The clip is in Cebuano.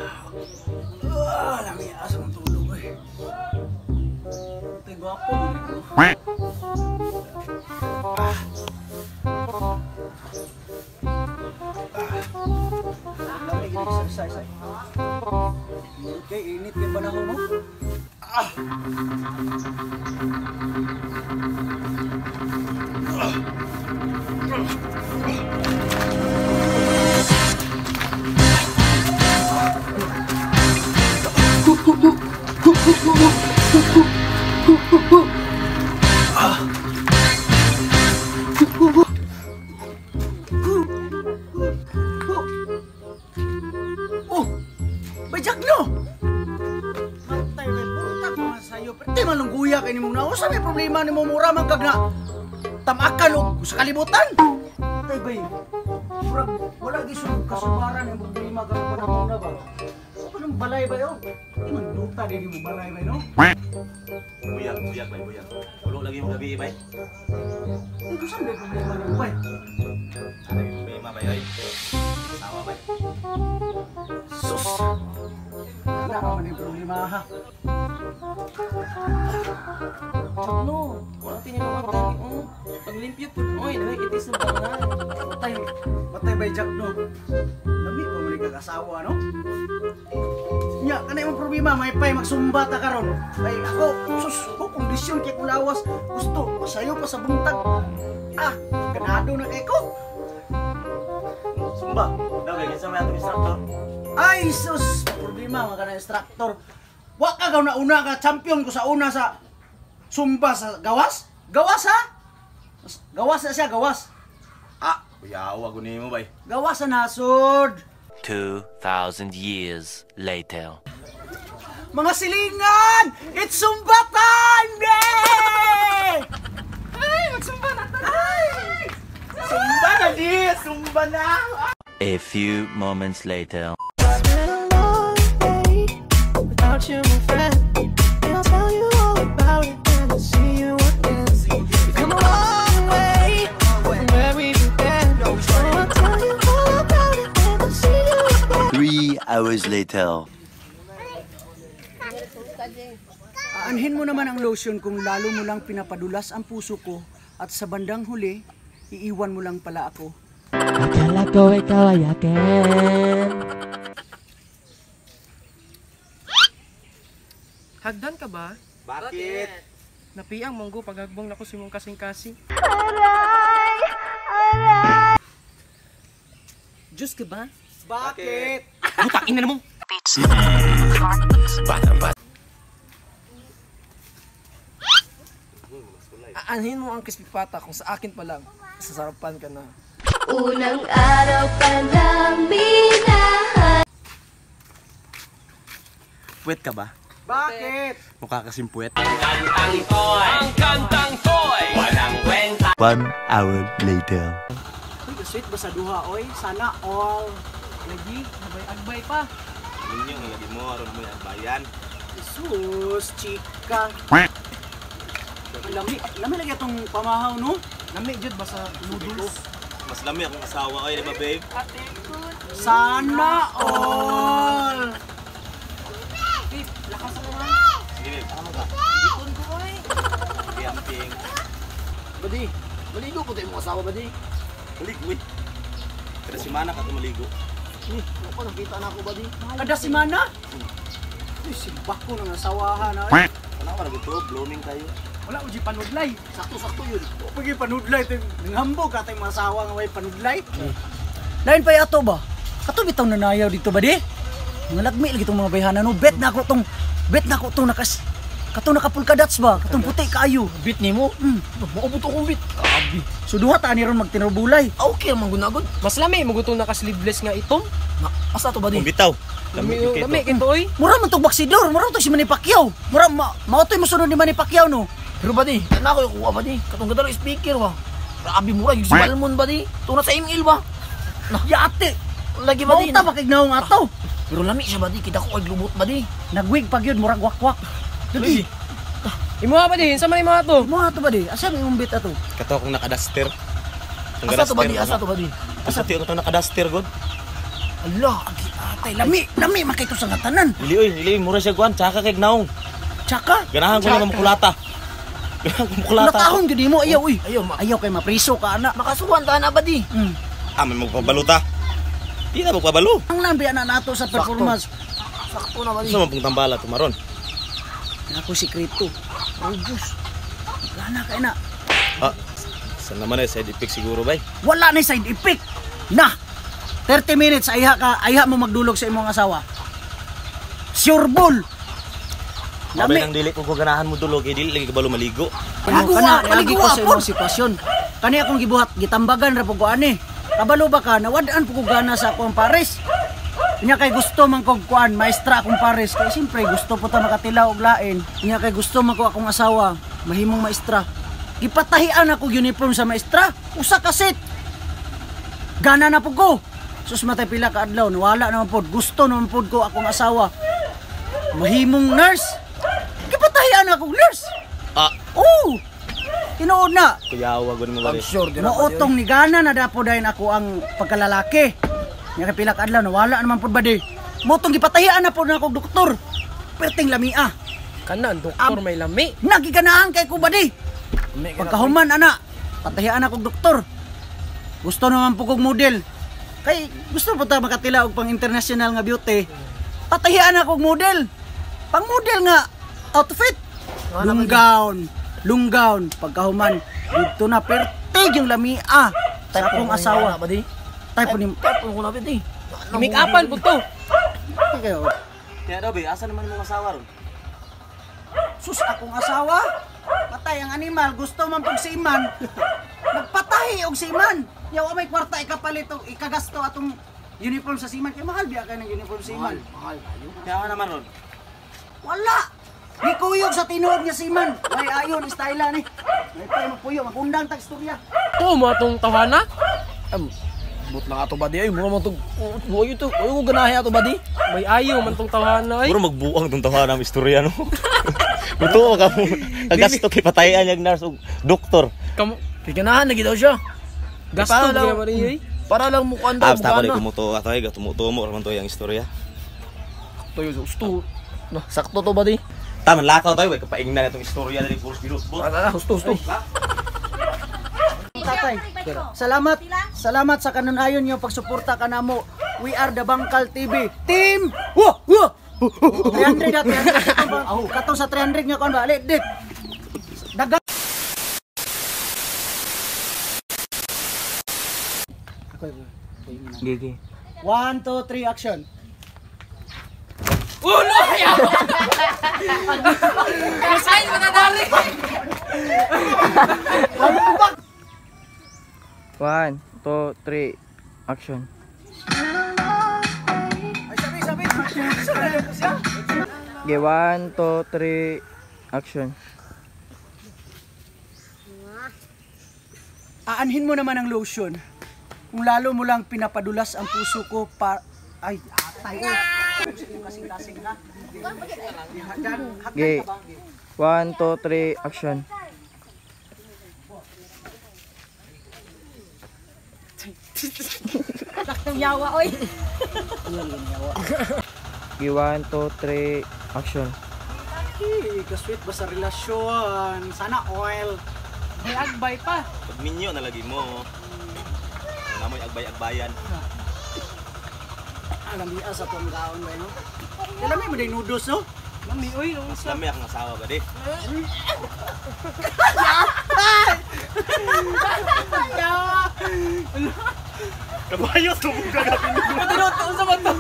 Ah, lami asa mong tulog eh. Tay gwapo gid ko. Lami gid sa sa sa. Okay, init kay panahon no. Ah. Oh! Bajak no! Matay may buntag mga sayo. Pero di man lungguya kay nimong nausa may problema nimo mura man kag na tamakan og sa kalibutan. Tay bay. Murag wala gyud sulod kasubaran ang problema karon panahon na ba. Kanang balay ba yo? Di man duta di mo balay bay no? Buyag, buyag bay, buyag. Ulo lagi mo gabi bay. Ay, kung saan may problema nimo bay? Ano yung problema bay ay? Asawa bay. Sus! Wala ka man yung problema ha. No, wala tinilawag dali. Oh, paglimpyo po. Oy, dahil itis na bangan. Patay, patay bay Jack no. Lami pa man kag asawa no. Nya kanay imong problema may pay magsumba ta karon. Ay ako sus ko kondisyon kay kulawas gusto masayo pa sa buntag. Ah, ganado na kay ko. Sumba. Daw kay kinsa may atong instructor. Ay sus, problema man kana instructor. Wa ka gaw na una ka champion ko sa una sa sumba sa gawas? Gawas ha? Gawas na siya, gawas. Ah, kuyaw ako nimo bay. Gawas sa nasod. 2,000 years later. Mga silingan! It's Zumba time! Yay! Ay, magsumba na ta. Ay! Zumba na di! Zumba na! A few moments later. It's been a long day without you, my friend. And I'll tell you all about it when I see you again. We've come a long way from where we began. So I'll tell you all about it when I see you again. 3 hours later. Aanhin mo naman ang lotion kung lalo mo lang pinapadulas ang puso ko at sa bandang huli, iiwan mo lang pala ako. Akala ko ikaw ay akin. Hagdan ka ba? Bakit? Napiang monggo pagagbong nako si mong kasing-kasing. Diyos ka ba? Bakit? Putang ina mo. Aanhin mo ang crispy pata kung sa akin pa lang, sasarapan ka na. Unang araw pa lang minahal. Puwet ka ba? Bakit? Mukha kasing puwet. 1 hour later. Uy, sweet ba sa duha, oy? Sana all. Lagi, agbay-agbay pa. Ninyo nga lagi mo aron mo yung bayan. Jesus, chika. Lami, lami lagi atong pamahaw, no? Lami jud ba sa noodles? Mas lami akong asawa ay, di ba babe? Sana all! Babe, lakas ako man. Sige babe, tama ka. Ipon ko oy. Sige, amping. Badi, maligo ko tayo mong asawa badi. Maligo eh. Kada simana ka maligo. Eh, ako nakita na ako badi. Kada simana? Uy, simba ko ng asawahan, ay. Ano ka na gusto? Blooming tayo. Wala ko di panudlay. Sakto-sakto yun. Pag panudlay, ito yung hambog ka tayong mga asawa nga may panudlay. Lain pa ato ba? Kato bitaw nanayaw dito ba di? Mga lagmi lagi itong mga bayhana no. Bet na ako tong, bet na ako tong nakas, katong nakapulkadats ba? Katong puti kaayo. Bit nimo? Maubot akong bit. Grabe. So duha ta ni ron magtinubulay. Ah, okay ang gunagod. Mas lami mo gutong naka-sleeveless nga itom. Na, asa to badi? Kung bitaw. Lami Lami, yung lami kito. kito oy. Mura man tong baksidor, mura man tong si Manny Pacquiao. Mura ma mao to'y mosunod ni Manny Pacquiao no. Pero badi, na ako yung kuha badi. Katong gadalo speaker ba. Grabe mura yung si Balmon badi. Tuna sa ML ba? Yate. Lagi badi. Mao ta makignaong ato. Pero lami siya badi, kita ko ay glubot badi. Nagwig pag yun, murag wakwak. Lagi. Imuha ba di? Sa man imuha to? Mo ato ba di? Asa may imong bit ato? Kato akong nakadaster. Asa to badi? Asa to badi? Asa to akong nakadaster god. Ala, Atay, lami, lami makito sa tanan. Dili oy, dili mura siya kuan, tsaka kay naong. Tsaka, Ganahan ko nga makulata. Ganahan ko makulata. natahon gyud nimo ayaw uy. Ayaw, Ayaw kay mapriso ka ana. Makasuhan ta na ba di? Ah, may magpabaluta. Di na magpabalo. Ang lambi ana nato sa performance. Sakto na ba di? Sa man pong tambala tumaron. Ako sikreto. Oh, Diyos. Gana kay na. Ah, saan naman eh, side effect siguro bay. Wala na side effect. Na. 30 minutes ayha ka, ayha mo magdulog sa imong asawa. Sure ball. Mabay Lami. nang dili ko ganahan mo dulog, eh, dili lagi kabalo maligo. Paliguan, Kana, paliguan ko sa imong sitwasyon. Kani akong gibuhat, gitambagan ra pud ko ani. Kabalo ba ka, nawad-an pud ko gana sa akong pares. Nya kay gusto man kog kuan, maestra akong pares. Kay siyempre gusto po ta makatilaw og lain. Nya kay gusto man ko akong asawa, mahimong maestra. Gipatahian ako uniform sa maestra. Usa ka set. Gana na pud ko. Sus matay pila ka adlaw, nawala naman pod. Gusto naman pod ko akong asawa. Mahimong nurse. Gipatahian ako nurse. Ah, Oh! Tinuod na. kuyawa gud mo ba. Sure din na ba di? Mautong ni Gana na dapo dayon ako ang pagkalalaki. Nya kay pila ka adlaw nawala naman pud ba di. Motong gipatahian na pud na ako doktor. Perting lamia. Kanan, doktor may lami. Nagiganaan kay ko ba di. Lami ka na, Pagkahuman ana, patahian ako doktor. Gusto naman po kog model. Kay gusto po ta makatila og pang international nga beauty. Patahian ako og model. Pang model nga outfit. Long gown, long gown. Pagkahuman dito na pertig yung lamia sa Type akong ko asawa. na ba di? Type ni Type ko na ba di? Make-upan po to. kayo. Kaya daw be, asa naman mong asawa ron? Sus, akong asawa. Patay ang animal, gusto man pag siman. Nagpatahi og siman. Yaw may kwarta ikapalit og ikagasto atong uniform sa siman. Kay mahal biya kay ng uniform siman. Mahal. Kaya ka naman ron. Wala. Gikuyog sa tinuod nga siman. Ay ayon style ni. May pa magpuyo, magundang tag istorya. To mo atong tawhana. But lang ato ba di? Ay, mura mo to. Buhay ito. Ay, ko ganahe ato ba di? May ayo man tong tawhana ay. Mura magbuang tong tawa ng istorya no. Mutuo ka mo. Kagasto kay patayan yung nurse ug doktor. Kamo Kay ganahan lagi daw siya. gasto Para lang- gyud ba rin ay. Para lang mukuan daw, Ah, basta ako mukha na. kumutuo ato ay tumutuo mo raman to yung istorya. Tayo, gusto. Na, sakto to ba di? Tama lakaw tayo, way kapaingnan itong istorya diri puros binusbot. Tara, gusto, gusto. Tatay, salamat. Salamat sa kanunayon niyo pagsuporta kanamo. We are the Bangkal TV. Team! Wah! Wah! 300 na, 300. Katong sa 300 nga kon ba? Ali, dit. Daga. Gigi. 1, 2, 3, action. Ulo ya. Masain mo na dali. 1, 2, 3, action. Ay, sabi, sabi. Sabi ko siya. Okay, 1, 2, 3, action. Aanhin mo naman ang lotion. Kung lalo mo lang pinapadulas ang puso ko pa... Ay, atay. Kasing-kasing ha. Okay, 1, 2, 3, action. Saktong yawa, oy. Okay, 1, 2, 3, action. Ay, kasweet ba sa relasyon? Sana oil. May agbay pa. Pagminyo na lagi mo. Namoy agbay-agbayan. Alam niya sa tuwang gaon ba, no? Alam mo din noodles, no? Lami oy, no. Mas lami akong asawa ba di? Kabayo, tumuga ka. Tinutuon sa man to.